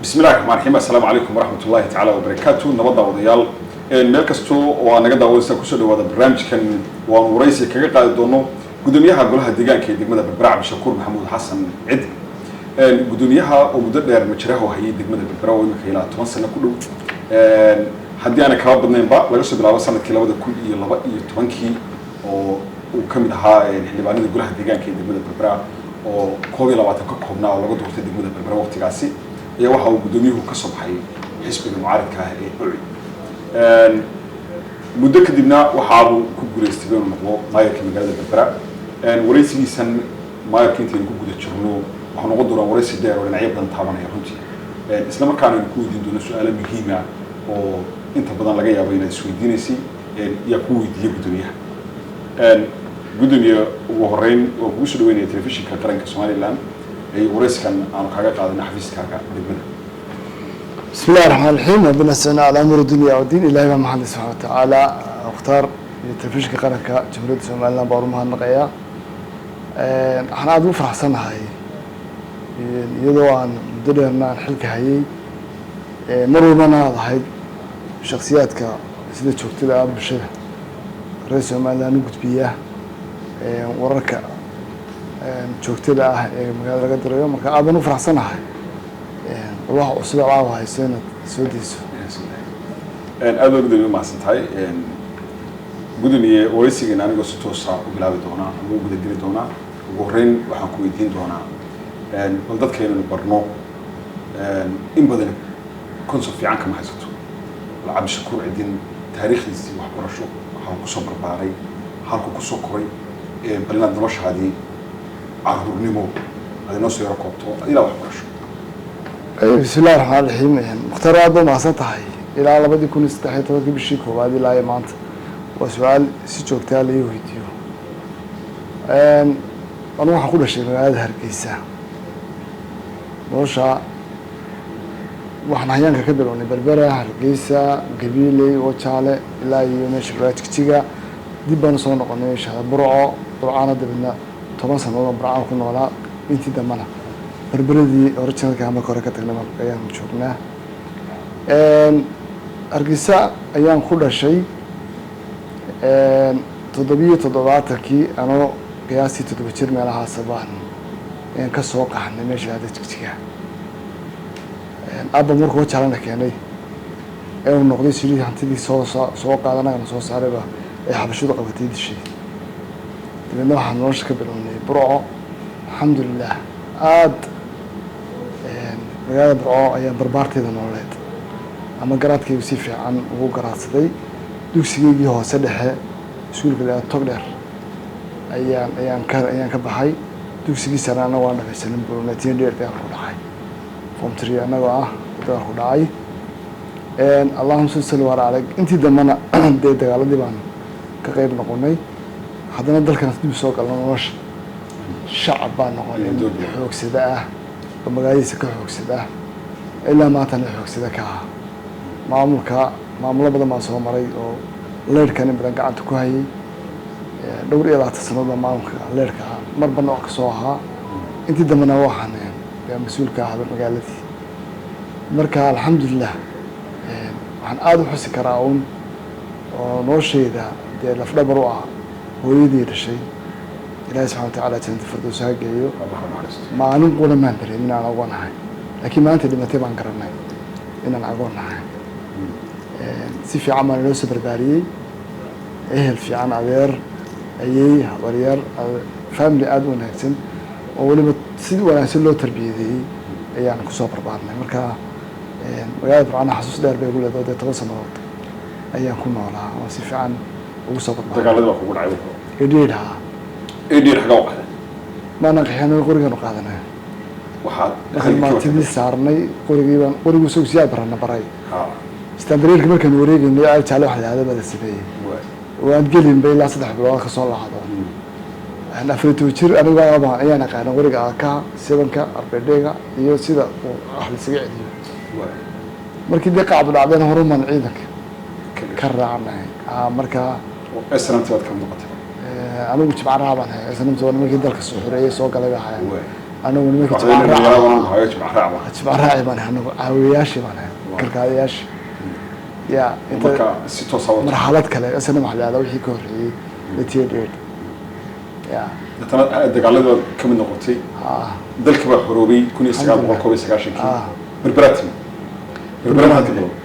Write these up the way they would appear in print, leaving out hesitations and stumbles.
Bismillahi raxmaan raxiim. Assalaamu calaykum waraxmat ullahi tacaala wabarakaatu. Nabad daawadayaal, meel kastoo oo aa naga daawadaysa, kusoo dhawaada barnaamijkan waanu waraysi kaga qaadi doono gudoomiyaha golaha deegaanka ee degmada Berbera, Cabdishakuur Maxamuud Xasan Cid. Gudoomiyaha oo muddo dheer majiraha hayay degmada Berbera, oo imika ilaa 10 sano ku dhow, haddii aanay kaba badnaynba, laga soo bilaabo sanadkii 2012-kii oo uu ka mid ahaa xildhibaanada golaha deegaanka ee degmada Berbera, oo 21 ka koobnaa oo laga doortay degmada Berbera waqtigaasi, ayaa waxa uu guddoomiyuhu ka soo baxay xisbiga mucaaridka ah ee UCID. Muddo kadibna waxaabuu ku guulaystay inuu noqdo maayarka magaalada Berbera. Waraysigiisan maayarka intaynu ku guda jirno waxaa noqon doonaa waraysi dheer oo dhinacyo badan taabanaya runtii, isla markaana aynu ku weydiin doono su-aalo muhiima oo inta badan laga yaabo inaad isweydiinaysay yaa ku weydiiyey guddoomiyaha. Gudoomiye, ugu horeyn waan kugu soo dhaweynaya Telefishinka Qaranka Somaliland ay waraysigan aanu kaaga qaadana xafiiskaaga degmada. بسم الله الرحمن الرحيم، ربنا استعنا على امور الدنيا والدين. Ilaahay baa mahadle subxana watacaala. Mukhtaar iyo Telefishinka Qaranka Jamhuuriyadda Somaliland baan u mahadnaqayaa. Waxaan aada ugu faraxsanahay, iyadoo aan muddo dheerna aan xilka hayay, mar walbana aad ahayd shaksiyaadka sida joogtada ah bulshada reer Somaliland u gudbiya wararka joogtada ah ee magaalada laga dirayo. Marka aad baan u faraxsanahay waxa cusub caawa hayso inaad soo deyso. Aad baa, gudoomiye, umahadsan tahay. Gudoomiye, waraysigeena anigoo si toosa u bilaabi doonaa ama u gudageli doonaa, ugu horreyn waxaan ku weydiin doonaa bal dadka inaynu barno, in badan concept fiican kama haysato, bal Cabdishakuur Cidin taariikhdiisii waxbarasho, waxaa kusoo barbaaray, halku kusoo koray, bal inaad noloshaadii caruurnimo aad inoo soo yaro koobto ilaa waxbarasho. Bismi illahi raxmaan raxiim. Mukhtaar, aad ba mahadsan tahay. Ilaa 2013-kii bishii koowaad ilaa iyo maanta waa su-aal si joogtaa la ii weydiiyo. Anigu waxaan ku dhashay magaalada Hargeysa. Nolosha waxaan hayaanka ka bilownay Berbera, Hargeysa, Gabiley, Wajaale ilaa iyo meesha lagaa Jigjiga. Dib baan usoo noqonay meesha Burco. Burcana dabeedna 10 sanadood oo Burcaan ku noolaa. Intii dambena Berberadii originalka marka hore ka tagnay ayaan joognaa. Hargeysa ayaan ku dhashay 77-kii, anoo qiyaastii 7 jir meelahaasa baan ayaan kasoo qaxnay meesha hadda Jigjiga. Abba markuu Wajaalana keenay ee uu noqday sidii hantidii soo qaada anagana soo saarayba ee xabashidu qabatay dishay. Dabeedna waxaan nolosha ka bilownay Burco. Alxamdulilah, aada magaalada Burco ayaan barbaarteeda nololeed ama garaadkaygu si fiican ugu garaadsaday. Dugsigeygii hoose dhexe iskuulka la Tog Dheer ayaan ka baxay. Dugsigii sare annago aan dhamaysanin buu 1988 dagaalku dhacay. Form three annagoo ah dagaalku dhacay. Allahuma salli wala alag. Intii dambena dee dagaaladii baan ka qeyb noqonay. Haddana dalkan dib soo galno, nolosha shacab baan noqonay xoogsada ah oo magaaladiisa ka xoogsada ah, ilaa maantana xoogsada ka ah. Maamulka maamulo badan baan soo maray oo leyrhkan in badan gacanta ku hayay. Dhowr iyo 20 sanadood baa maamulka leyrhka marba nooc kasoo ahaa. Intii dambena waxaan mas-uulka ahba magaaladii. Marka alxamdulilah, waxaan aada u xusi karaa uun oo noloshayda dee lafdhabar u ah hooyadii dhashay. Ilaahay subxana watacaala jannata firdows ha geeyo. Maalin qura maan dareemin inaan agoon ahay, laakiin maalinta dhimatay baan garanay inaan agoon ahay. Si fiican baan inoo soo barbaariyey. Ehel fiican, adeer, ayey, habaryar, family aada u wanaagsan oo weliba si wanaagsan loo tarbiyadeeyey ayaan kusoo barbaarnay. Marka magaalada Burcana xasuus dheer bay igu leedahay. Dee 10 sanadood ayaan ku noolaa oo si fiican ugu soo barbaaray. Dagaaladii baa kugu dhacay? 88, haa. 88 xagaa u qaxday? Maana qaxeen, qorigaanu qaadanay. Waxaad Markaan maatidii saarnay, qorigii baan, qorigu isagu siyaa barana baray. Ha. Standareerka markaan wareegaynay, Ceel Jaalle wax la yidhahdo baa la sameeyey. Waay. Waan gelinba ilaa 3 bilood kasoo laacdo. 14 jir aniga ayaan aqaana qoriga AK sevenka, arbedhega iyo sida uu wax laisaga celiyo. Waay. Markii dee qacdu dhacdeen, horuman ciidanka ka raacnay. Marka SNMT baad ka noqotay? Anigu jibcaraha baan hay. SNMT waa nimankii dalka soo xoreeyey, soo galay baa hayan. Waay. Anigu nimankii jibcaraac. Jibcaraaci baan hay, anigu caawiyayaashii baan hay, kalkaaliyayaashii ya inta. Marka si toosa wata. Marxalad kale SNM waxa la yihahdaa wixii ka horreeyey 1988 ya. Deetana dagaaladii baad ka mid noqotay. Dalka baa xoroobay 1991-kii. Berbera timi. Berbera maxaad ka bilowday?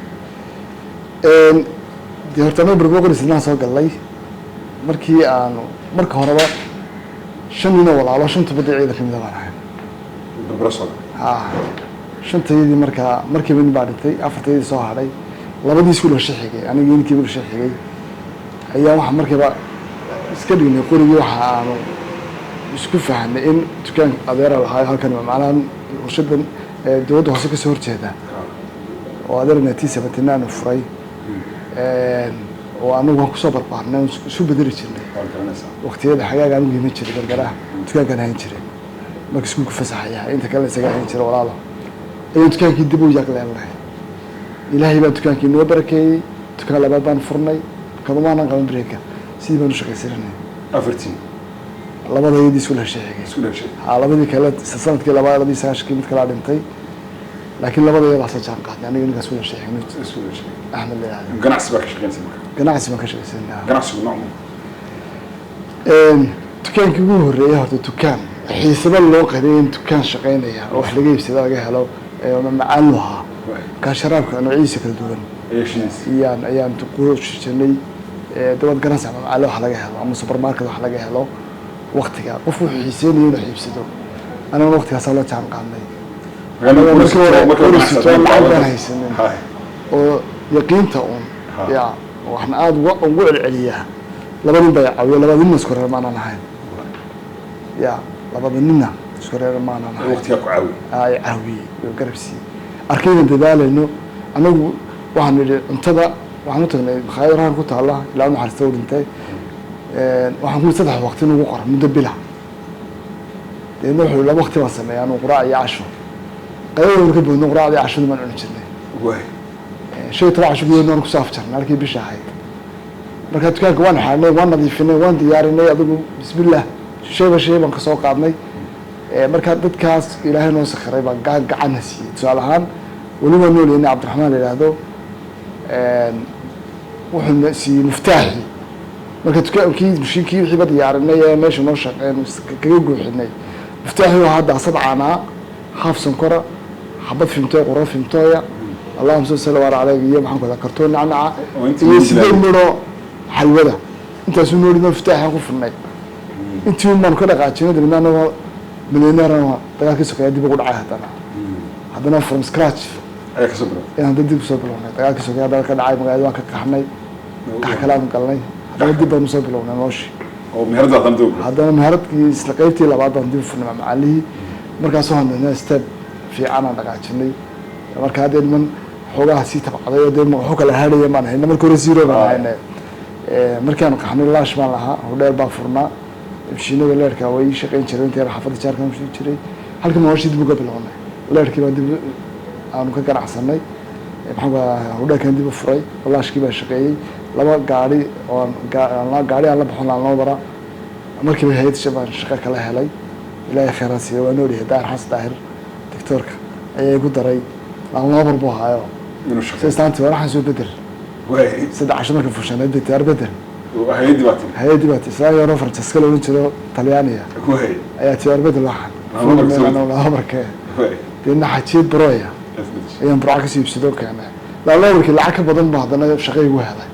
Dee horta anagu Berbera qorisnaan soo galnay. Markii aanu marka horeba shan ninoo walaalo, shanta badda ciidan kamida baan ahay. Berbera soo galay. Ha, shantayadii markaa markiiba nin baa dhintay, afartayadii soo hadhay, labadii isku dhasho xigay, anigii ninkiiba dhasho xigay ayaa waxaa markiiba iska dhignay qorigii. Waxa aanu isku fahnay in dukaan adeera lahaayo halkan, macnaha warshadan dowladda hoose kasoo horjeeda, oo adeer 1979 aanu furay, oo anagu waan kusoo barbaarnay oon isu bedeli jirnay. Waad garanaysaa. Waqtiyada xagaaga anigu iman jiray Berberaha, dukaankaan hayn jiray marka iskuulka fasaxaya, inta kalena isaga hayn jiray. Walaalo ayaan dukaankii dib u yaqleelnay. Ilaahay baa dukaankii noo barakeeyey. Dukaan labaad baan furnay, kamamaanan qaban breeka, sidii baan u shaqaysananay. Afartiin? Labada iyadii isku dhashay xigay. Isku dhashay. Ha, labadii kale sanadkii labaad labadii sagaashankii mid kalaa dhintay, laakiin labada iyadaa soo jaan qaadnay, aniga ninkaas isku dhashay xigay. Isku dhashay. Axmed la yidhahdo. Ganacsi baa ka shaqaynaysa marka? Ganacsi baan ka shaqaysanaa. Ganacsigu noocmu? Dukaankii ugu horreeyay horta, dukaan xiisaba loo qabay in dukaan shaqaynaya oo wax laga iibsada laga helo macaan lu ahaa. Markaa sharaabka noociisa kala duwan ayaa shidiisa ayaan ku jirnay. Dabad ganacsi ama macaan wax laga helo ama supermarket wax laga helo, waktiga qof wuxuu xiiseynaya inuu iibsado, anaguna waktigaasaa la jaan qaadnay. Markii hore Qorisito lacag baan haysanin oo yaqiinta uun ya waxna aada ugu celceliyaa. Laba nin baa caawiya, labada ninna isku reer maanaan ahayn ya, labada ninna isku reer maanaan ahayn. Waqtigaa ku caawiye. Ay caawiyey oo garab siiyey, arkayna dadaalayno. Anagu waxaan nidhi cuntada waxaan u tagnay makhaayad rahan ku taalla, ilaa naxariista u dhintay. Waxaan ku saddex waqti nagu qora muddo bila. Deedna wuxuu laba waqti baan sameeya anu, quraac iyo casho. Qadada ka boodno, quraacdii cashadu baan cuni jirnay. 15 casho gudahood waan kusoo afjarnay halkii bisha ahayd. Marka dukaanka waan xaadnay, waan nadiifinay, waan diyaarinay, adigu bismillah, shayba shay baan kasoo qaadnay. Marka dadkaas ilaahay noo sakhiray baa gacanna siiyey. Tusaale ahaan, weli waa nool yahay, Cabdiraxmaan la yidhaahdo, wuxuuna siiyey muftaaxii. Marka dukaankii, mashiinkii, wixii ba diyaarinay ee meesha noo shaqeyn kaga guuxinay, muftaaxii waa daasad caanaa, haaf sonkora, xabad Vimtoya, qura Vimtoya, allahuma salli sala ala caleyh, iyo maxaan ku dhahaa, kartoon nacnaca oo intii iyo lagu sideed bilaabay. Midho xalwada intaasuu nooli noo muftaaxaan ku furnay. Intii un baanu ka dhaqaajinay. Dabadna anagoo milyaneerana dagaalkii sokeeya dib ugu dhacay. Haddana from scratch ayaa kasoo bilowday. Ayaan hadda dib usoo bilownay. Dagaalkii sokeeya haddana ka dhacay magaalada, waan ka qaxnay, qax kale aanu galnay, haddana dib baanu soo bilownay noloshii. Oo meherada haddana dib u bilowday. Haddana meheradkii isla qaybtii labaad baan dib u furnay macalihii. Markaasoo hadana step fiican aan dhaqaajinay. Marka haddee niman xoogaha sii tabcaday oo dee waxu kala hadhaya baan hayna, marka hore zero baan haynay. Markaan qaxnay laash baan lahaa, hodheel baan furnaa, mashiinada leerka way ii shaqayn jireen inta yar, xaafadda jaarkaan usii jiray. Halkan noloshii dib uga bilownay, leerkii baan dib aanu ka ganacsanay. Maxaan ku dhahaa, hodheelkan dib u furay, laashkii baa shaqeeyey, laba gaari oo gaari aan la baxon laan loo bara. Markiiba hay'ad baan shaqo kala helay, ilaahay khayraa siiya, waa nool yahay, Daahir Xasan Daahir, doctoorka ayaa igu daray. Laan loo bar buu haayo. Inuu si shaqeeyo. Islaantii waa waxaan soo bedel. 3 casho marka fushanay degtaar bedel. Hay-addii baa timi. Hay-addii baa islaan yaroo Francesca la ohan jiro, Talyaaniya, ayaa tiyaar bedel waxaan. Laba marka soo Laba markee deedna xajiyad baroya ayaan Burca kasoo iibsado keenay. Laaloobarkii lacag ka badan ba haddana shaqo igu helay.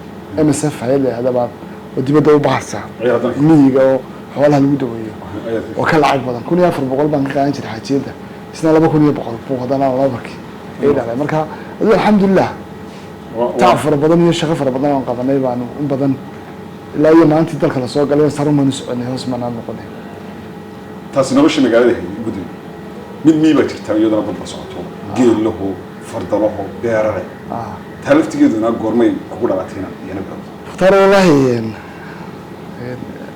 MSF hay'ad la yihahda baan oo dibadda u baxaysa, ayaa haddana miyiga oo xoolaha lagu daweeyo, ayaa oo ka lacag badan. 1400 baan ka qaadan jiray xajiyadda, isna 2100 buu haddana laabarkii ay dhalay. Marka adigu alxamdulilah, tacab fara badan iyo shaqo fara badan oon qabanay baanu in badan ilaa iyo maalintii dalka lasoo galay sarun baanu soconay, hoos maanaan noqonay. Taasi nolosha magaalada hayay guddiga. Mid mii baa jirta iyaduna barbar socoto, geelahu, fardalaho, beerale. Taa laftigeeduna goormay kugu dhalatay inaad iyana bilowdo? Mukhtaar, wallaahi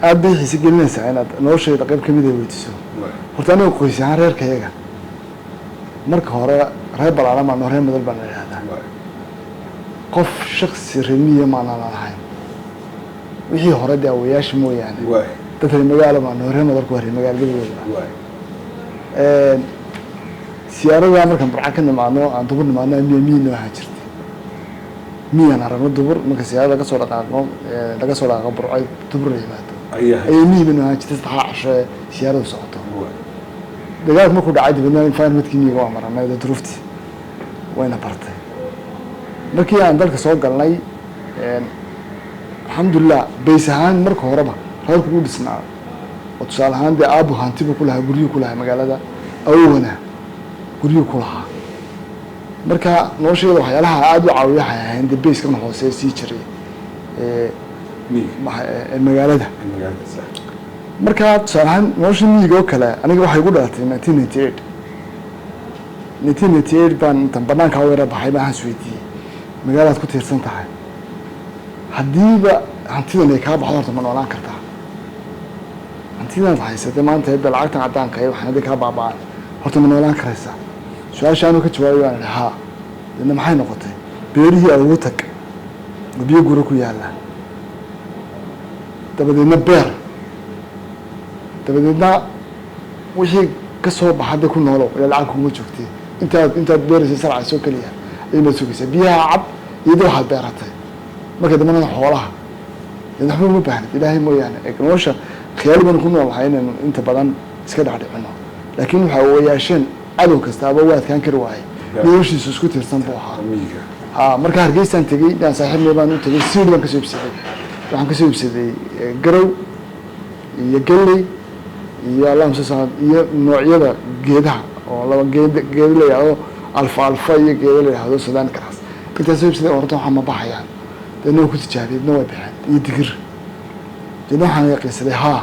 aad bay xiise gelinaysaa inaad noloshayda qayb kamid ay weydiiso. Horta aniga qoys ahaan reerkayaga marka hore reer Balaalan baan, reer Madal baan la idhahdaa. Qof shaksi reer miyiga maanaan ahayn wixii hore dee awayaasha mooyaane. Dad reer magaalo baan, reer Madalku waa reer magaalo gebagooda. Siyaaradaa markaan Burca ka nimaadno, aan Dubur nimaadno, miya miyi noo ahaan jirtay. Miyaan aragno Dubur marka siyaarada laga soo dhaqaaqo, laga soo dhaqaaqo Burco, Dubur la yimaado, ayay miyiba noo ahaan jirtay 3 casho ee siyaaradu socoto. Dagaalku markuu dhacay dibadna environmentkii miyiga waa maranay, dee duruuftii wayna bartay. Markii aan dalka soo galnay, alxamdulilah, bays ahaan marka horeba reerku u dhisnaa oo tusaale ahaan dee aabbu hantibu ku lahaa, guryuu ku lahaa magaalada, awowana guryuu ku lahaa. Marka noloshayda waxyaalaha aada u caawiya waxay ahayn dee bayskan hoose sii jiray ee magaalada. Magaalada, sax. Marka tusaale ahaan nolosha miyiga oo kale aniga waxay igu dhalatay 1998. 1998 baan intaan banaanka u yara baxay baan isweydiiyey, magaalaad ku tiirsan tahay, haddiiba hantidan ay kaa baxdo, horta ma noolaan kartaa? Hantidan haysatay maanta hadda, lacagtan caddaanka iyo waxaan hadday kaa baaba'an, horta ma noolaan karaysaa? Su-aasha anuu ka jawaabay baan idhi haa. Deedna maxay noqotay? Beerihii awogu tag oo biyo guro ku yaalla, dabadeedna beer, dabadeedna wixii ka soo baxa de ku noolow, ilaa lacag kuguma joogtay. Intaad beeraysa sarcayso keliya ayumaad sugaysaa, biyaha cab iyo de waxaad beeratay. Marka dambena xoolaha deedna waxba uma baahnid Ilaahay mooyaane. Ee nolosha khiyaali baynu ku nool nahay inaynu inta badan iska dhexdhicino, laakiin waxa wayaasheen cadow kastaaba waa adkaan kari waayey, noloshiisu isku tiirsan buu ahaa. Miyiga. Ha, marka Hargeysaan tegey, daan saaxiibnay baan u tegey, seed baan kasoo iibsaday. Waxaan kasoo iibsaday garow iyo galley iyo allahuma salli ala iyo noocyada geedaha oo laba geed, geedo la yidhahdo alfa alfa iyo geedo la yidhahdo Sudan grass. Intaas soo iibsaday oo horta waxaa ma baxayaan, deedna waa ku tijaabiyey, deedna way baxeen, iyo digir. Deedna waxaan yaqiinsaday haa,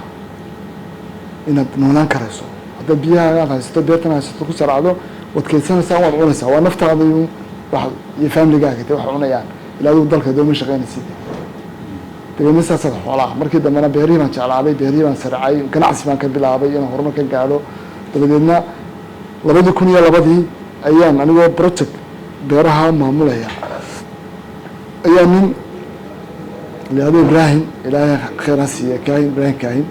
inaad noolaan karayso haddaad biyaha haysato, beertan haysato, ku saracdo, waad keydsanaysaa, waad cunaysaa, waa naftaada iyo wax iyo familigaaga dee wax cunayaan, ilaa adigu dalka dooma shaqeynaysid. Dabeedna saasaad xoolaha. Markii dambena beerihii baan jeclaaday, beerihii baan sarcay, ganacsi baan ka bilaabay inaan horumar ka gaadho. Dabadeedna 2002-dii ayaan anigoo project beeraha maamulaya ayaa nin layihahdo Ibrahim, Ilaahay khayr ha siiya, Kaahin, Ibrahim Kaahin,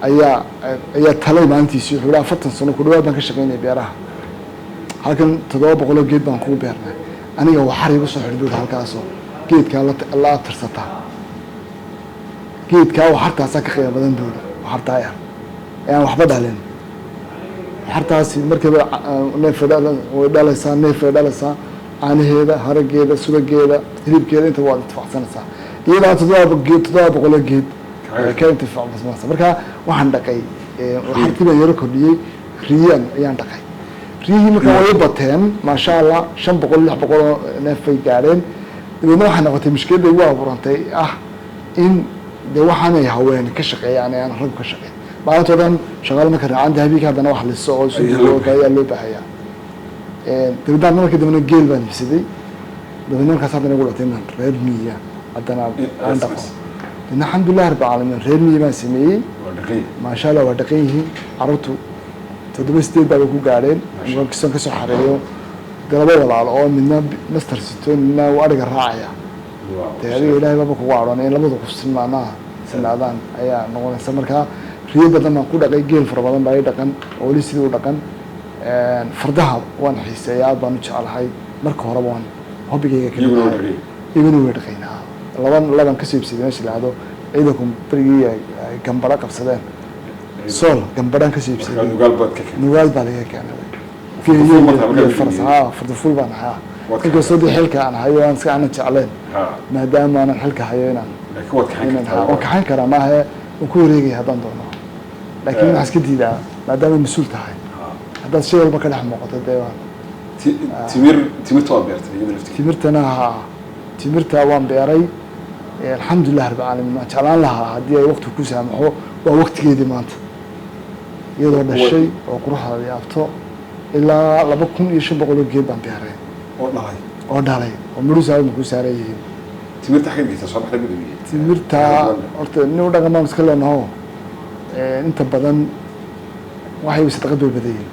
ayaa talay maalintiisii. Wuxuu yihi, 40 sano ku dhawaad baan ka shaqeynaya beeraha halkan, 700 oo geed baan kugu beernay, aniga waxar igu soo xidh buu yihi, halkaasoo geedkaa la abtirsataa, geedkaa waxartaasaa ka qiimo badan buu yihi, waxartaa yar ee aan waxba dhalin. Waxartaasi markiiba neefay way dhalaysaa, neefay dhalaysaa, caanaheeda, harageeda, subageeda, hilibkeeda inta waad intifacsanaysaa, iyadaa 700 geed, 700 oo geed ka intifacsanaysa. Marka waxaan dhaqay waxartii baan yaro kordhiyey, riyaan ayaan dhaqay. Riyihii markaa way bateen, maasha Allah, 500, 600 oo neef bay gaadheen. Dabeedna waxay noqotay mushkiladda igu abuurantay ah in de waxaanay haween ka shaqeeyaan ee aan raggu ka shaqeyn. Maalintoo dhan shaqaale marka raacaan, de habeenkii haddana wax liso oo isu Ayaa loo duwo ayaa loo baahayaa. Dabeedna markii dambena geel baan iibsaday. Dabeedna markaas haddana igu dhatay inaan reer miyiga haddana aan dhaqo. Dabeedna alxamdulilah rabbil caalamiin, reer miyi baan sameeyey. Waa dhaqan. Maasha Allah, waa dhaqan yihiin carruurtu, 7, 8 baaba ku gaadheen. Markiisan kasoo xareeyo de laba walaalo oo midna master sito, midna uu ariga raacaya. Dee adiga Ilaahay baaba kugu cadhoonay in labada qof sinmaanaha sinaadaan ayaa noqonaysa. Marka riyo badan baan ku dhaqay, geel fara badan baa ii dhaqan oo weli sidii u dhaqan. Fardaha waan xiiseeya, aad baan u jeclahay, marka horeba waan hobbigayga kamid Iyaguna waa ahay. Dhaqan. Iyaguna way dhaqaynaa. Laban kasoo iibsaday meesha la yihahdo ciidanku berigii ay Gambara qabsadeen, Sool, Gambaraan kasoo Marka iibsaday. Nugaal baad ka keentay? Nugaal baa laga keenay. Fardafuul ma tahay markaa? Iyo faras, haa, fardafuul baan ahaa. Waad Inkastoo dee xilka aan hayo aan iska aanan jecleen, ha maadaama aanan xilka hayo inaan Laakiin waad kaxayn inaan kartaa. Waan kaxayn karaa, maahe waan ku wareegaya haddaan doono, laakiin waxaan iska diidaa maadaama mas-uul tahay haddaad shay walba ka dhex muuqato dee waan Timirta waad beertay iyada laftigeeda? Timirtana haa, timirta waan beeray. Alxamdulilah rabbil caalamiin. Waan jeclaan lahaa haddii ay waqti ku saamaxo, waa waqtigeedii maanta iyadoo dhashay oo quruxda yaabto. Ilaa 2500 oo geed baan beeray. Oo dhalay. Oo dhalay, oo midhuhu saaran ku saaran yihiin. Timirta xaggeed geysaa soo baxday, gudoomiye? Timirta horta nin u dhaqan baan iska leenaho. Inta badan waxay sadaqad bay badan yihiin.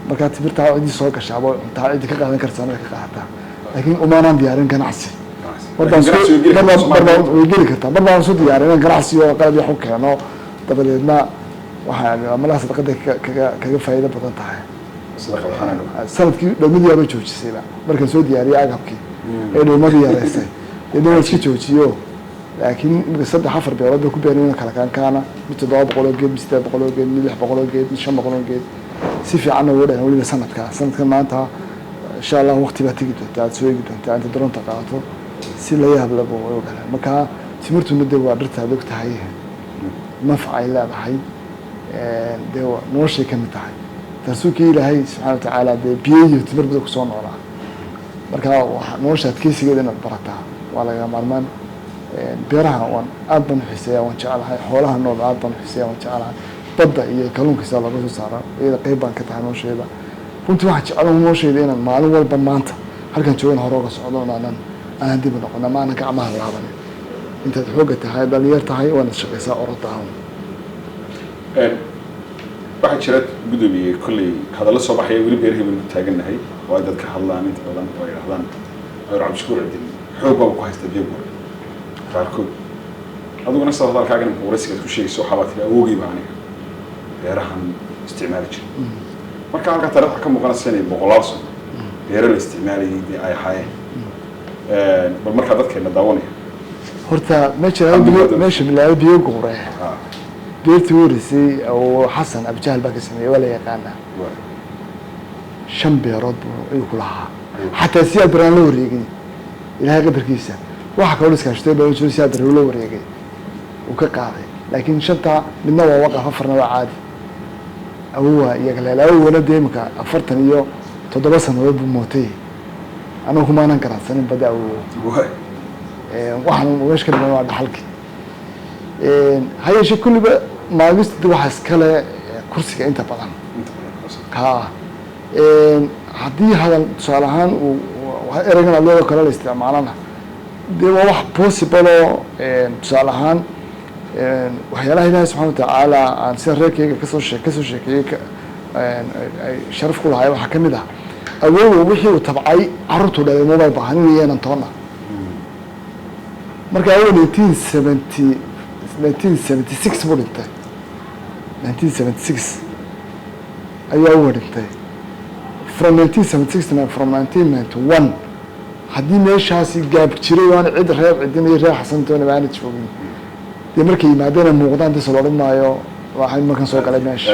Marka timirta ciddii soo gashaaba way cuntaa, ciddii ka qaadan kartaana way ka qaadataa, laakiin umaanaan diyaarin ganacsi. Mar baan way geli kartaa, mar baan isu diyaarin inaan ganacsi oo qalab wax u keeno, dabadeedna waxaa malaha sadaqada kaga faa'iido badan tahay. Sadaqa waxaana Sanadkii dhowmadii waaba joojisayba. Markaan soo diyaariyay agabkii ee dhowmadii yaraysay, deedna waan iska joojiyo. Laakiin imika saddex afar beerood bay ku beeran kala kaankaana, mid 700 oo geed, mid 800 oo geed, mid 600 oo geed, mid 500 oo geed. Si fiicanna ugu dhahan weliba sanadkan maanta. Insha Allah waqti baa tegi doontaa, aad soo eegi doontaa inta daroonta qaadato, si la yaab labo way u dhaleen. Marka timirtuna dee waa dhirta aad og tahay nafcay leedahay, dee noloshay ka mid tahay. Rasuulkii Ilaahay subxaana watacaala dee biyo iyo timir bada kusoo noolaa. Marka nolosha adkeysigeeda inaad barataa waa laga maarmaan. Beeraha waan aad baan uxiiseeya, waan jeclahay. Xoolaha nool aad baan uxiiseeya, waan jeclahay. Badda iyo kalluunka sidaa looga soo saaro, iyada qeyb baan ka tahay noloshayda. Runtii waxaan jeclaan noloshayda inaan maalin walba maanta halkan joogana hore uga socdo, aanan dib u noqon ama aanan gacmaha laabanin. Intaad xoogga tahay, dhalinyar tahay, waanaad shaqaysaa, orodaa. Waxaa jira, gudoomiye, kolley hadallo soo baxaya weli beerahii baynu ku taagannahay, oo ay dadka hadlaan inta badan oo ay dhahdaan ayr Cabdishakuur Cidin xoog baaba ku haysta biyo guur qaarkood. Adiguna sida hadalkaaga imika waraysigaad ku sheegayso, waxaa baa tiri awowgeyba aniga beerahan isticmaali jiray. Marka halkaa taarikhda ka muuqanaysa inay boqolaal sano beero la isticmaalayay dee ay ahaayeen. Bal markaa dadkeena daawanaya. Horta meesha biyo, meesha bilaabo biyo guure, beertii u horeysay oo Xasan Abjahal baa ka sameeyey, waa la yaqaanaa. Shan beerood buu ayuu ku lahaa, xataa si aad baraan la wareegin Ilaahay qadarkiisa. Waxa kaloo iskaashatay baa jiro, si aad la wareegay uu ka qaaday. Laakiin shantaa midna waa waqaf, afarna waa caadi. Awowa iyo kaleel awowana dee imika 47 sanadood buu mootay. Anagu kumaanan garaadsanin bada awowo. Waxaan meesha ka dhiman waa dhaxalkii. Ha yeeshee kulliba maagista de waxaa iskale kursiga inta badan. Inta badan. Ha, haddii hadal tusaale ahaan uu ereygan adleedoo kale la isticmaalana, dee waa wax possible oo tusaale ahaan waxyaalaha Ilaahay subxana watacaala aan sida reerkeyga kasoo sheekeeyey ay sharaf ku lahay. Waxaa kamid ah awowow wixii uu tabcay carruurtuu dhalay mobile baahan inuu yeenan toona. Marka awow 1976 buu dhintay, 1976 ayuu awowa dhintay. From 1976, from 1991, haddii meeshaasi gaab jiray oo aan cid reer Cidin iyo reer Xasantoona baana joogin, dee markay yimaadeen muuqdaan dee soo odhan maayo waxay markan soo galay meesha.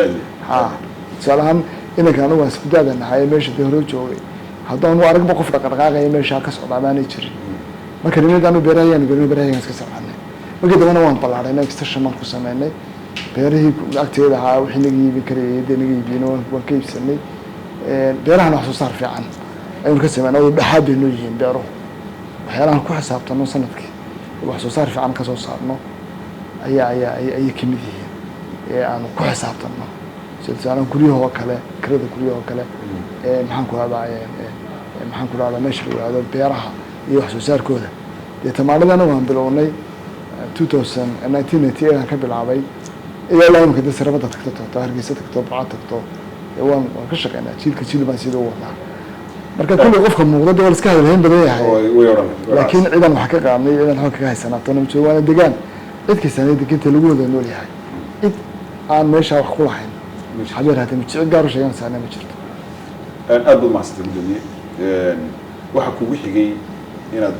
Ha, tusaale ahaan inanka anigu waan isku daada nahay meesha dee hore joogay, haddaanu aragba qof dhaqdhaqaaqaya meeshaa ka socdaa maanay jirin. Marka nimanka anu beerahayaan gelin, beerahayaan iska soconnay. Markii dambena waan ballaadhaynay, extension baan ku sameynay beerihii agteeda ahaa. Wixii naga iibin karayay dee naga iibiyeen, waan ka iibsanay. Beerahana wax soo saar fiican ayaynu ka sameynay oo dhexaad bay noo yihiin beeruhu. Waxyaalahan ku xisaabtano sanadkii wax soo saar fiican ka soo saarno ayaa ayay kamid yihiin ee aanu ku xisaabtano, sida tusaale guryahoo kale, kirada guryahoo kale, maxaan ku rahdaa meesha la yihahdo beeraha iyo wax soo saarkooda. Dee tamaanadana waan bilownay 2000, 1998 aan ka bilaabay ilaa imika. Dee sarabada tagto, Hargeysa tagto, Baca tagto, waan ka shaqeynaa. Jiilka jiil baan sida u wadnaa. Marka kulli qofka muuqda dee waa la iska hadalhayn badan yahay. Way odhan. Laakiin ciidan wax ka qaadnay, ciidan xoog kaga haysanaa toona ma jiro. Waana degaan cid kastaan deganta lagu wada nool yahay. Cid aan meeshaa wax ku lahayn habeer haddii ma jiro, cid gaar u sheeganaysaana ma jirto. Aad baad mahadsantay, gudoomiye. Waxaa kugu xigay inaad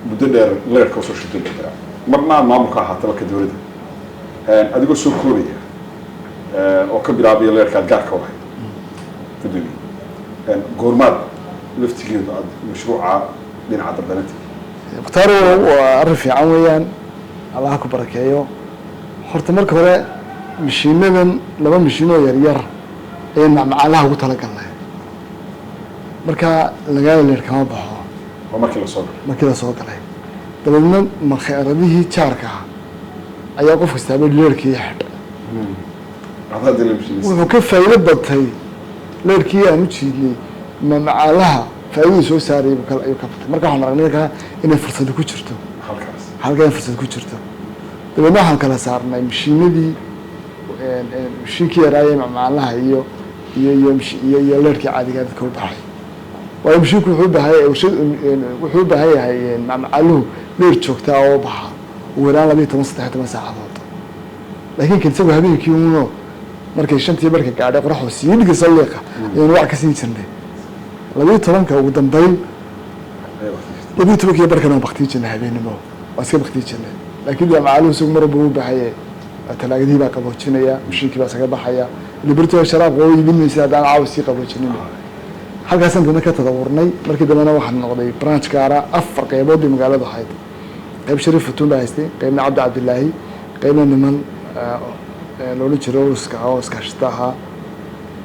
muddo dheer leerka usoo shirto Berbera, marna aad maamulka ahaataba ka dowladda, adigoo soo koobaya oo ka bilaabaya leerka aad gaarka u lahayd. Gudoomiye, goormaad laftigeedu aad mashruuca dhinaca dardarinta? Mukhtaar, waa arrin fiican weeyaan, Allaha ku barakeeyo. Horta marka hore mashiinadan, laba mashiin oo yaryar ayaan macmacaalaha ugu talagalnay. Marka lagaala leer kama baxo. Waa markii lasoo galay. Markii lasoo galay dabeedna makheeradihii jaarka ah ayaa qof kastaaba leerkii xidhay. Adaa dila mishiinaysa. Wuxuu ka faa'iido batay leerkii aan u jiidnay macaalaha faa'iidadii soo saarayay buu ayuu ka batay. Marka waxaan aragnay markaa inay fursadi ku jirto. Halkaas. Halkaa in fursad ku jirto. Dabeedna waxaan kala saarnay mashiinadii, mashiinkii yaraayee macmacaalaha iyo leerkii caadigaa dadka u baxay, waayo mashiinku wuxuu u baahan yahay warshad, wuxuu u baahan yahay macmacaaluhu leer joogtaa oo baxa ugu yaraan 12, 13 saacadood. Laakiin kan isagu habeenkii uno markay 5tii marka gaadhay qoraxdu sii dhigaysa liiqa ayaynu wac ka siin jirnay 12-ka ugu dambeyn. 12-kii barkan waan baktiyi jirnay, habeenimo waan iska baktiyi jirnay. Laakiin dee macaaluhu isagu mar walba u baahanye, talaagadihii baa qaboojinaya, mashiinkii baa isaga baxaya liberto sharaab oo iibin maysa haddaan caawa sii qaboojinin. Halkaasaan dana ka tadawurnay. Markii dambena waxaan noqday branch gaara. Afar qeybood bay magaaladu ahayd: qayb Shariif Futuun baa haystay, qaybna Cabdi Cabdilaahi, qaybna niman loola jiro ruuska ah oo iskaashata ahaa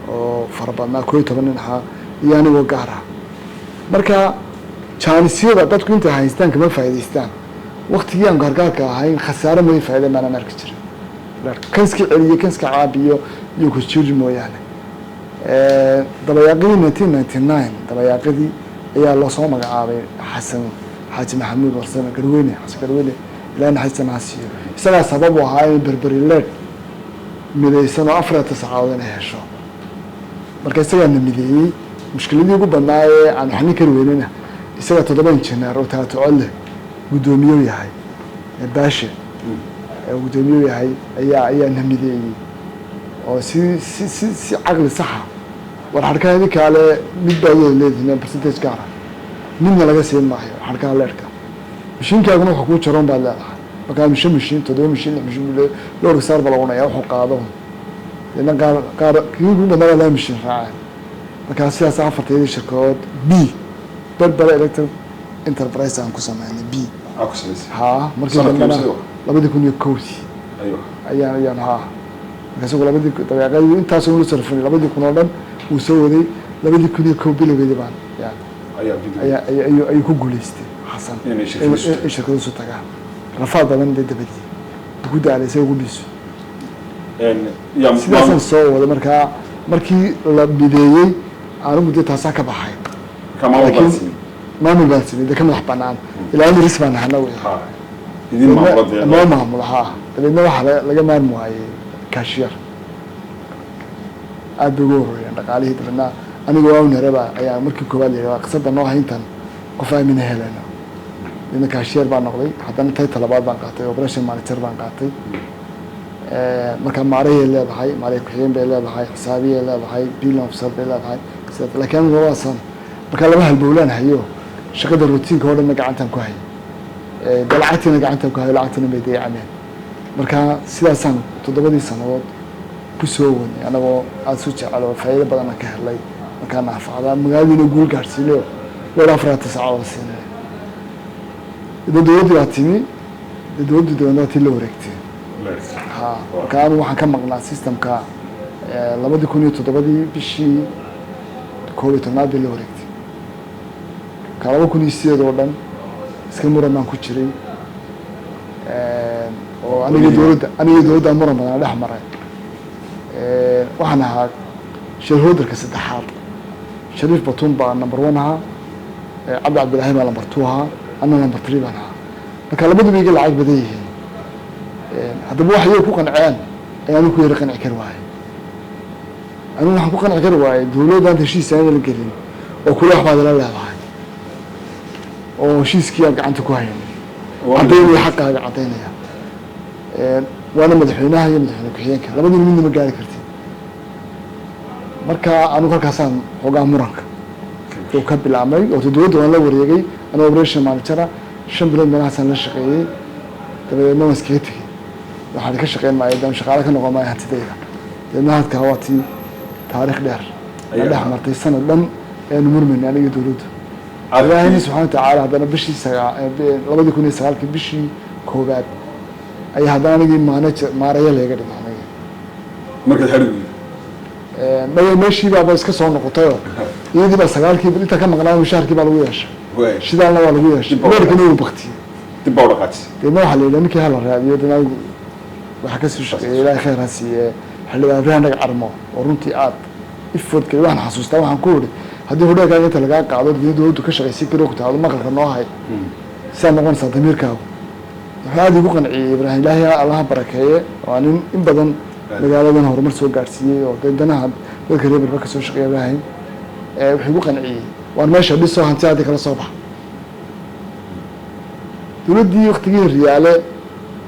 oo fara badnaa, 11 nin ahaa, iyo anigoo gaar ah. Marka jaanisyada dadku intay haystaan kama faa'iidaystaan. Waktigii aan gaargaarka ahayn khasaare may faa'iida maanaan arki jirin, kanska celiyo, kanska caabiyo iyo kusjiri mooyaane. Dabayaaqadii 1999 dabayaaqadii ayaa loo soo magacaabay Xasan Xaaji Maxamuud Warsame Garweyne. Xasan Garweyne, Ilaahay naxariista ha siiyo, isagaa sabab u ahaa in Berberi leed midaysan oo 4 saacadood inay hesho. Marka isagaa na mideeyey. Mushkiladii ugu badnaa ee aan xalin kari weynana isaga, toddoba injineer oo taatocod leh guddoomiye yahay Baashe guddoomiye yahay ayaa na mideeyey oo si caqli saxa war xadhkaha idinkaale mid baa wada leedihiin percentage gaara, midna laga siin maayo xadhkaha leerhka, mashiinkaaguna wuxuu kuu jaroon baad leedahay. Markaa mishe mashiin, toddoba mashiin, lix mashiin buu lowrka saar baa lagunaya wuxuu qaado. Deedna qaar kii ugu badnaa baa laba mashiin raaceen. Markaa sidaas afarteedii shirkadood B Berbera Electric Enterprise aan ku sameynay B. Aa ku samaysay? Haa, markii Sanadkii dambena imse? 2001-dii. Ayaan haa. Marka isagu labadii dabeeqadii intaas ula sarfin 2000 oo dhan wuu soo waday. 2001 bilowgeedii baan yani ayaa video ayaa ayuu ku guuleystay Xasan Inay shirkadu isu in shirkadu isu tagaan. Rafaad badan dee dabadii ku daalay isaga ku dhiiso. Yaa Sidaasaan soo waday. Markaa markii la mideeyey anigu dee taasaa ka baxay. Marka maamul baa Laakiin siiyey. Maamul baan samey dee ka madax banaan ilaa ris baan nahana wey. Ha, idin maamula dee. Noo maamula, haa. Dabeedna waxaa laga maarmi waayey cashier, aad bay uga horeeyeen dhaqaalihii. Dabeedna aniga waa unaraba ayaa markii koowaad la yidhi qisada noo hayntan qof aamina heleno. Dabeedna cashier baan noqday. Haddana title labaad baan qaatay, operation manager baan qaatay. Marka maarayay leedahay, maaray ku-xigeen bay leedahay, xisaabiyay leedahay, billing officer bay leedahay sidaas. Laakiin anigu labadaasan marka laba halbowlaan hayo, shaqada routine-ka oo dhanna gacantaan ku hayay, dee lacagtiina gacantaan ku hayo, lacagtiina bay dayacmeen. Marka sidaasaan 7-dii sanadood ku soo wadnay anagoo aada isu jecel oo faa'iido badanna ka helay. Markaa naafacda magaaladiina guul gaadhsiinayo dhowr 4 saacadood siinay. Dee dowladdii baa timi, dee dowladdii dabeedna waa tii la wareegtay. Ha, marka anigu waxaan ka maqnaa systemka 2007-dii bishii 11-aad bay la wareegtay. Marka 2008 oo dhan iska muran baan ku jiray oo aniga dowladda muran badan dhex maray. Waxaan ahaa shareholderka saddexaad. Shariif Batuun baa number one ahaa, Cabdi Cabdilaahi baa number two ahaa, anna number three baan ahaa. Marka labaduba iga lacag badan yihiin. Haddaba wax iyaga ku qanceen ayaan ku yara qanci kari waayey. Anigu waxaan ku qanci kari waayey dowladdan heshiis aan la gelin oo kula wax baad ila leedahay oo heshiiskii aan gacanta ku haynay caddaynaya, xaqaaga caddaynaya, waana madaxweynaha iyo madaxweyne ku-xigeenka, labadiina midna ma gaari kartid. Marka anigu halkaasaan xoogaa muranka uu ka bilaabmay oo dowladda waan la wareegay anigoo operation managera. 5 bilood meelahaasaan la shaqeeyey, dabadeedna waan iskaga tegey. Waxaan ka shaqeyn maayo dam shaqaale ka noqon maayo hantidayda. Dabeedna halkaa waa tii taariikh dheer la dhex martay, sanad dhan ayaanu murmaynay aniga dowladdu. Ilaahayna subxaana watacaala haddana bishii sagaa 2009-kii bishii koowaad ayaa haddana anigii manager maaraya layga dhigay aniga. Markaad xadhig Maya, meeshii baaba iska soo noqotayoo iyadii baa sagaalkii inta ka maqnaa mushaharkii baa lagu yeeshay, shidaalna waa lagu yeeshay, leerkina wuu baktiyey. Dib baa u dhaqaajisay. Deedna waxaa la yidhi ninkii hala raadiyo. Deedna anigu waxaa kasoo shaqeeyay, Ilaahay khayr ha siiye, Xildhibaan Ibraahim Dhaga Carmo oo runtii aad ifoodkay, waxaan xasuustaa waxaan ku iri, haddii hodheelkaaga inta lagaa qaado dee dowladdu ka shaqaysi kari ku tahdo maqalka noo hay, sidaa noqonaysaa damiirkaagu. Wuxuu aada igu qanciyey Ibraahim, Ilaahay Allaha barakeeye, waa nin in badan magaaladan horumar soo gaadhsiiyey oo dee danaha dadka reer Berber ka soo shaqeeya. Ibraahim wuxuu igu qanciyey, waan meesha dhiso, hanti haddii kala soo bax. Dowladdii waktigii Riyaale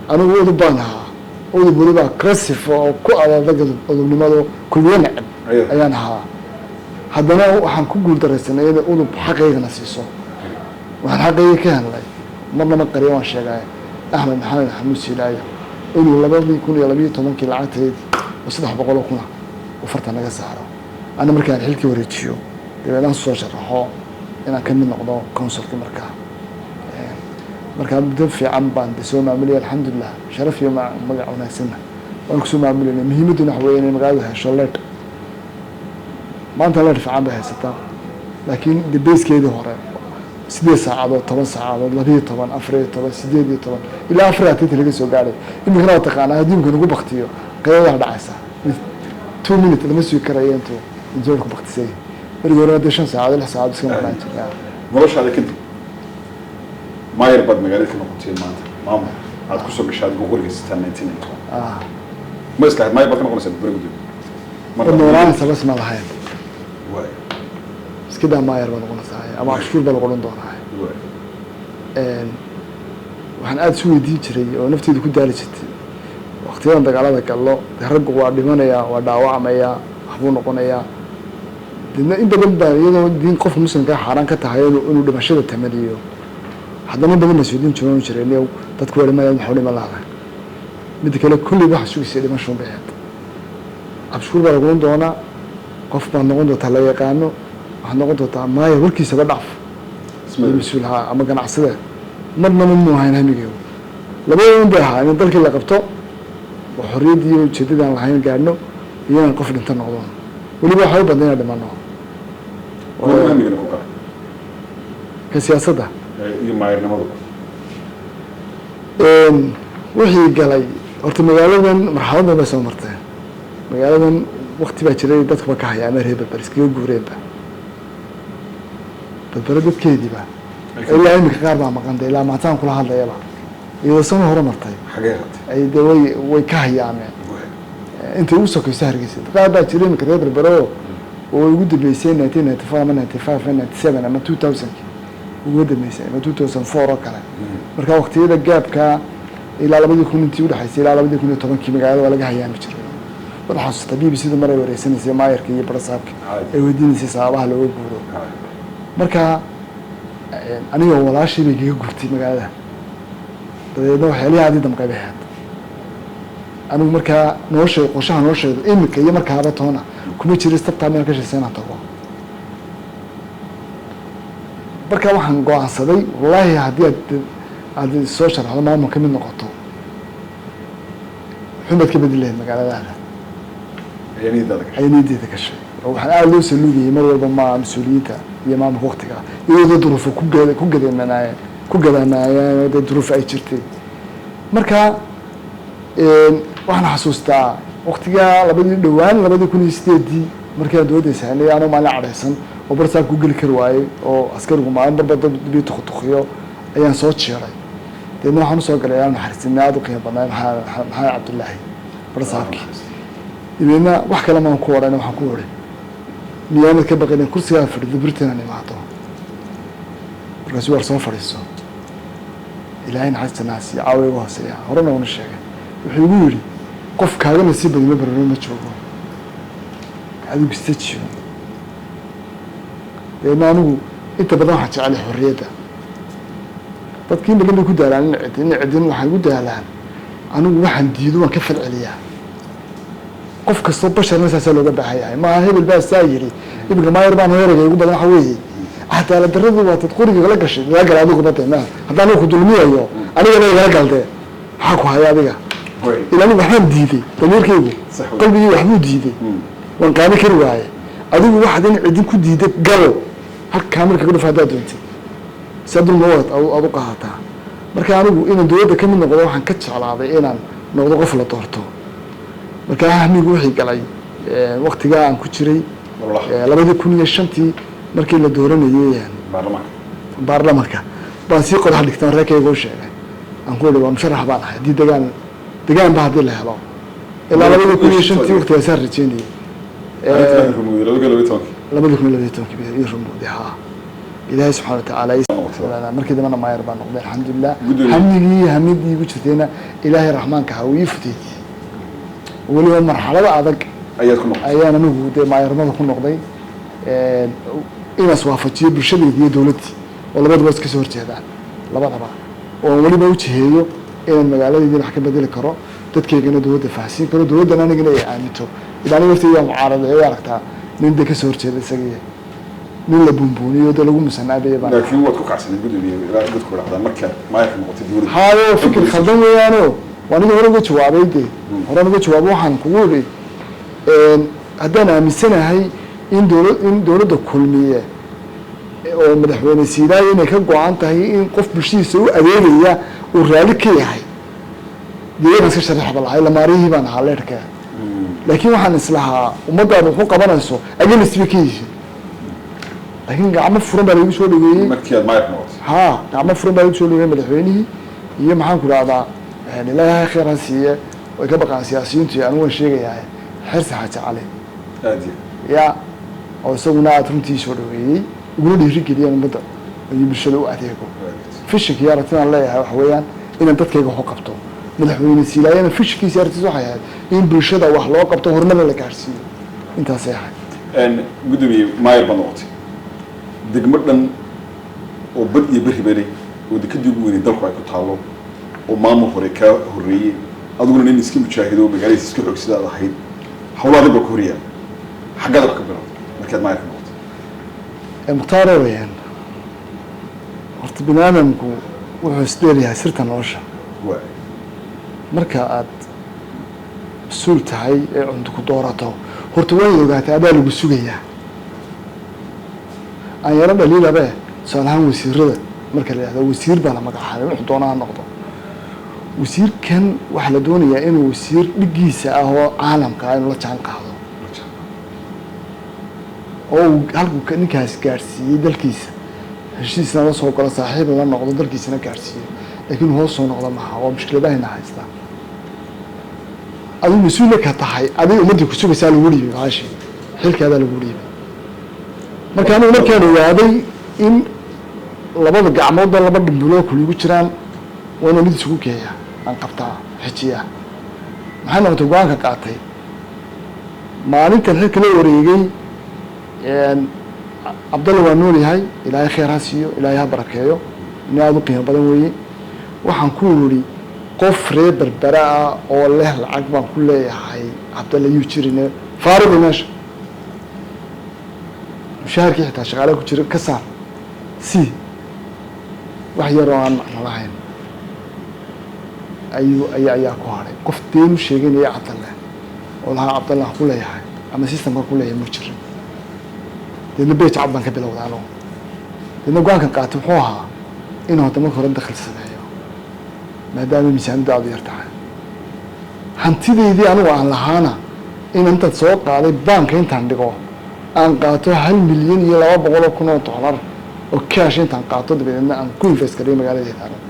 anigu udub baan ahaa, udub weliba aggressive oo ku adag udubnimadu kulmiye neceb ayaan ahaa. Haddana waxaan ku guuldaraysanay inay udub xaqaygana siiso. Waxaan xaqayga ka helnay, marna ma qariya, waan sheegay, Axmed Maxamed Maxamuud Siilaayo inuu 2012-kii lacagteedii oo 300,000 uu farta naga saaro, ana markaan xilkii wareejiyo, dabeedna soo sharaxo inaan ka mid noqdo councilkii. Markaa muddo fiican baan de soo maamulaya, alxamdulilah, sharaf iyo magac wanaagsanna waan kusoo maamulayna. Muhiimadduna waxa weeye inay magaaladu hesho leed. Maanta leed fiican bay haysataa, laakiin de basekeedii hore 8 saacadood, 10 saacadood, 12, 14, 18 ilaa 24 laga soo gaadhay. Iminkana waa taqaanaa, haddii imika nagu baktiyo qeyadaa dhacaysa, 2 minute lama sugi karayo intuu injineerku baktisay. Markii hore haddii 5 saacadood, 6 saacadood iska maqnaan jirnaa. Noloshaada kadib maayar baad magaalada ka noqotay, maanta maamul aad kusoo gashay adigoo qoriga sitaa 1991. Ma islahayd maayar baad ka noqonaysaa Berbera, gudoomiye? Waad noolaanaysa bas ma lahayn. Waay. Iska daa maayar baa noqonaysaa ama canshuur baa lagu odhan doonaa. Waay. Waxaan aada isu weydiin jiray oo nafteyda ku daali jirtay waqtiyadan dagaalada gallo, dee raggu waa dhimanayaa, waa dhaawacmayaa, waxbuu noqonayaa. Deedna in badan baa iyadoo diin qofka muslimkaa xaaraan ka tahay inuu dhimashada tamaniyo, haddana in badan baa isweydiin jiran jiray, niyow dadku waa dhimanaya, maxuu dhiman lahadaa? Midda kale, kolley waxa sugaysay dhimashuun bay ahayd. Cabshuur baa lagulan doonaa, qof baad noqon doontaa la yaqaano, waxaad noqon doontaa maaya, warkiisaba dhaaf iyo mas-uul haa ama ganacsade. Marnaba muu ahayn hamigeygu. Labada un bay ahaa, in dalkii la qabto oo xorriyaddii iyo ujeeddadaan lahayn gaadhno iyo inaan qof dhinto noqdo. Weliba waxay u badnay inaan dhimano. Goorma hamigana ku galay? Ka siyaasadda? Iyo maayarnimadu. Wixii galay horta magaaladan marxaladdan bay soo marteen. Magaaladan wakti baa jiray dadkuba ka haya ama reer Berber iskaga guureenba Berbere dadkeediiba, ilaa iminka qaar baa maqan de, ilaa maantaan kula hadlayaba, iyadoo sano hore martay. Xagee ratay? Ay de way ka hayaameen intay ugu sokayso Hargeysa. Qaar baa jiray iminka reer Berbere oo ugu dambeysay 1994 ama 95 ama 97 ama 2000 ugu dambeysay ama 2004 oo kale. Marka waqtiyada gaabka ilaa 2000 intii udhexaysay ilaa 2010-kii magaalada waa laga hayaami jiray. Waad xasuustaa BBC da mar ay wareysanaysay maayarka iyo barasaabka, ay weydiinaysay sababaha looga guuro. Marka aniga walaashii bay kaga gurtay magaalada, dabeedna waxyaalihii aadii damqay bay ahayd. Anigu markaa noloshay, qorshaha noloshaydu iminka iyo markaaba toona kuma jiro istabtaa meel ka shaysa inaan tago. Marka waxaan go-aansaday, wallaahi haddii aad soo sharaxdo maamul ka mid noqoto, xumaad ka bedeli lahayd magaaladaada. Ayaa niyadaada gashay? Ayay niyaddeeda gashay, oo waxaan aada loo saluugayay mar walba ma mas-uuliyiinta iyo maamulka waktiga, iyadoo duruufo ku gadamanaayeen, ku gadamaayeen oo dee duruuf ay jirtay. Marka waxaan xasuustaa waktigaa labadii dhowaan 2008-dii markii aan dowladda sahnay, anoo maalin cadhaysan oo barsaab ku geli kari waayey oo askarigu maalin barba dad biyo tuqtuqiyo ayaan soo jiiray. Deedna waxaan usoo galay ilaa naxariisnimo aada u qiimo badnaa Maxamed Cabdullaahi barsaabkii. Dabeedna wax kale maan ku odhan, waxaan ku odhi, miyaanad ka baqin kursigaa fadhido Britain imaado? Markaasu waar soo fadhiiso, Ilaahay naxariista naasiyo, caawa iga hooseeya, horena una sheegay. Wuxuu igu yidhi, qof kaaga nasiib badan ma bararo ma joogo, adigu istajiyo. Dabeedna anigu inta badan waxaan jecelay xorriyadda. Dadkii in badan bay ku daalaan in cidin waxay igu daalaan. Anigu waxaan diido waan ka falceliyaa. Qof kastoo basharna saasaa looga baahan yahay. Maaha hebel baa saa yiri, iminka maayar baan heerayga ugu badan. Waxa weeye cadaalad darradu waa tad qoriga la gashay la gala adigu bade ma haddaan ku dulmiyayo anigana igala galdee, maxaa ku haya adiga? Ilaa anigu waxbaan diiday, damiirkaygu qalbigii waxbuu diiday, waan qaadi kari waaye. Adigu waxaad in cidin ku diiday gal halkaa marka ka dhuf haddaad doontid saa dulma waad aad u qaadataa. Marka anigu inaan dowladda ka mid noqdo waxaan ka jeclaaday inaan noqdo qof la doorto. Markaa hamigu wixii galay waqtigaa aan ku jiray 2005-tii markii la dooranayay baarlamanka baan sii qodax dhigtaan, reerkayga u sheegay, aan ku ihi waa musharax baan ahay haddii degaan degaanba haddii la helo ilaa 2005-tii waqtigaasaan rajeynayay. 2012-kii ii rumowday. Haa, Ilaahay subxana watacaala markii dambena maayar baan noqday, alxamdulilah. Hamigii hamidii igu jirtayna Ilaahay raxmaanka ha uu ii fudeydiyey. Weliba marxalada adag ayaan anigu dee maayarnimada ku noqday, inaas waafajiyo bulshadaydi iyo dowladdii oo labadaba iska soo horjeedaan, labadaba oo aan weliba ujiheeyo inaan magaaladeydii wax ka bedeli karo, dadkaygana dowladda fahansiin karo, dowladdana anigana ay aaminto. Ilaa aniga lafteyda waa mucaarada ee aragtaa nin dee kasoo horjeeda isagii, nin la buunbuuniyo dee lagu musanaabaya baan. Laakiin waad ku kacsanay, gudoomiye, ilaa dadku dhacdaa markaad maayarka noqotay dowladda. Hayo, fikir khaldan weeyaano. Waa aniga hore uga jawaabay, dee horaan uga jawaabo. Waxaan kugu idhi haddaan aaminsanahay in dowladda Kulmiye oo madaxweyne Siilaayo inay ka go-an tahay in qof bulshadiisa u adeegaya uu raalli ka yahay, deegaan iska sharaxba lahay, lamaarihii baan ahaa leerhka. Laakiin waxaan islahaa ummaddaada wuxuu qabanayso against bay ka yihiin, laakiin gacmo furan baa laigu soo dhaweeyey. Markii aad maayarka noqotay. Haa, gacmo furan baa laigu soo dhaweeyey madaxweynihii iyo maxaan ku rahdaa, Ilaahay khayr ha siiye, way ka baqaan siyaasiyiintu, anigu waan sheegayaa, Xirsi Xaaji Cali. Aad iyo ya, oo isaguna aada runtii soo dhaweeyey, iguna dhiirigeliyeen ummadda iyo bulshada u adeego. Vision-ka iyo aragtidaan leeyahay waxa weeyaan inaan dadkayga wax u qabto. Madaxweyne Siilaayana vision-kiisa aragtiis waxay ahayd in bulshada wax loo qabto, horumarna la gaarsiiyo. Intaasay ahayd. Gudoomiye, maayar baad noqotay degmo dhan oo bad iyo berri beley oo dekadii ugu weynay dalku ay ku taallo, oo maamul hore kaa horreeyey, adiguna nin iska mujaahido oo magaaladiisa iska xoog sidaad ahayd, hawlo adag baa ku horyaala. Xaggaad wax ka bilowday markaad maayarka noqotay? Mukhtaaro, weyaan horta bini aadamku wuxuu isdheeryahay sirta nolosha. Marka aad mas-uul tahay ee cunto ku doorato, horta way ogaatay adaa lagu sugayaa. Aan yaro dhaliilabe, tusaale ahaan wasiirada marka la yihahdo wasiir baa la magacaabay, wuxuu doona ha noqdo wasiirkan, waxaa la doonayaa inuu wasiir dhigiisa ah oo caalamka ah inuu la jaan qaado oo uu halkuu ninkaas gaadhsiiyey dalkiisa, heshiisna la soo galo, saaxiib la noqdo, dalkiisana gaadhsiiyo, laakiin hoos soo noqdo maha. Waa mushkiladahayna haystaa. Adigu mas-uula ka tahay, adig ummaddii kusugaysaa, lagu dhiibay baashi, xilkaadaa lagu dhiibay. Marka anigu markaan ogaaday in labada gacmoodba laba dhambuloo kuligu jiraan, waa inaan mid isugu geeya, aan qabtaa, xijiyaa. Maxay noqotay go-aanka qaatay maalintan xilka la wareegay? Cabdalla waa nool yahay, Ilaahay khayr ha siiyo, Ilaahay ha barakeeyo, nin aada u qiimo badan weeye. Waxaan ku iri qof reer Berbera ah oo leh lacag baan ku leeyahay Cabdalla yuu jirine, faaruqi meesha, mushaharkii xitaa shaqaalaha ku jira ka saar, si wax yar oo aan macno lahayn ayuu ayaa ku hadhay. Qof deen u sheeganaya Cabdalle oo lahaa Cabdalle aan ku leeyahay ama system-ka ku leeyahay mu jirin. Deedna page cad baan ka bilowday anugu. Deedna go-aankan qaatay wuxuu ahaa inuu hadda marka hore dakhli sameeyo, maadaama miisaanidda aada u yar tahay. Hantidaydii anigu aan lahaana in intaad soo qaaday baanka intaan dhigo, aan qaato 1,200,000 oo dollar oo cash intaan qaato, dabadeedna aan ku invest gareeyo magaaladeeda anigu.